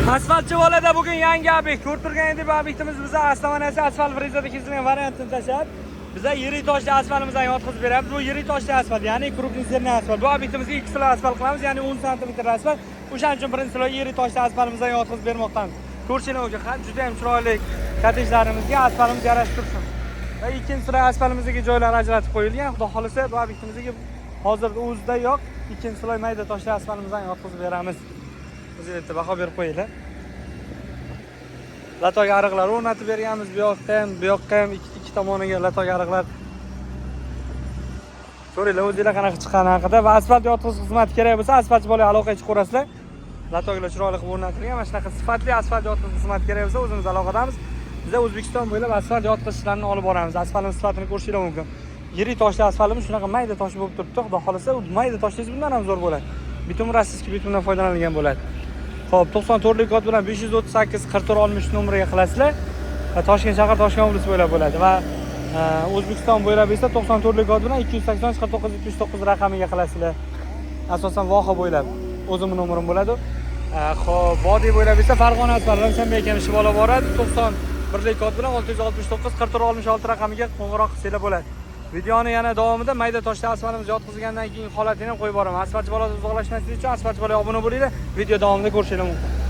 Asfaltchi bolada bugun yangi obyekt. Ko'rib turgan edik, bu obyektimiz biza основание si asfalt frezada kesilgan variantini tashlab, biza yirik toshli asfaltimizni yotqizib beryapmiz. Bu yirik toshli asfalt, ya'ni крупнозерный asfalt. Bu obyektimizga ikki слой asfalt qilamiz, ya'ni 10 sm asfalt. O'shaning uchun birinchi слой yirik toshli asfaltimizni yotqizib bermoqdamiz. Ko'rishinglar mumkin, juda ham chiroyli kottejlarimizga asfaltimiz yarashib tursin. Va ikkinchi слой asfaltimizga joylar ajratib qo'yilgan. Xudo xohlasa, bu obyektimizga hozir o'zida yo'q, ikkinchi слой mayda toshli asfaltimizni yotqizib beramiz. O'zinglar bitta baho berib qo'yinglar. Лоток ariqlar o'rnatib berganmiz bu yoqda ham, bu yoqqa ham, ikki tomoniga лоток ariqlar. Ko'ringlar o'zinglar qanaqa chiqqani haqida. Va asfalt yotqizish xizmati kerak bo'lsa, asfaltchi bolaga aloqaga chiqaverasizlar. Лоток lar chiroyli qilib o'rnatilgan. Mana shunaqa sifatli asfalt yotqizish xizmati kerak bo'lsa, o'zimiz aloqadamiz. Biz O'zbekiston bo'ylab asfalt yotqizish ishlarini olib boramiz. Asfaltning sifatini ko'rishinglar mumkin. Yirik toshli asfaltimiz shunaqa mayda tosh bo'lib turibdi. Xudo xohlasa, u mayda toshlingiz bundan ham zo'r bo'ladi. Bitum, российский bitumdan foydalanilgan bo'ladi. Xo'p, 94 kod bilan 538 44 60 nomeriga qilasizlar. Va Toshkent shahar, Toshkent oblast bo'ylab bo'ladi va O'zbekiston bo'ylab esa 94 kod bilan 283 49 79 raqamiga qilasizlar. Asosan voha bo'ylab o'zimning nomerim bo'ladi. Xo'p, vodiy bo'ylab esa Farg'ona asfalt Ravshanbek akam ishib olib boradi. 91 kod bilan 669 44 66 raqamiga qo'ng'iroq qilsanglar bo'ladi. Videoni yana davomida mayda toshli asfaltimiz yotqizilgandan keyin holatini ham qo'yib boraman. Asfaltchi boladan uzoqlashmaslik uchun asfaltchi bolaga obuna bo'linglar. Video davomida ko'rishinglar mumkin.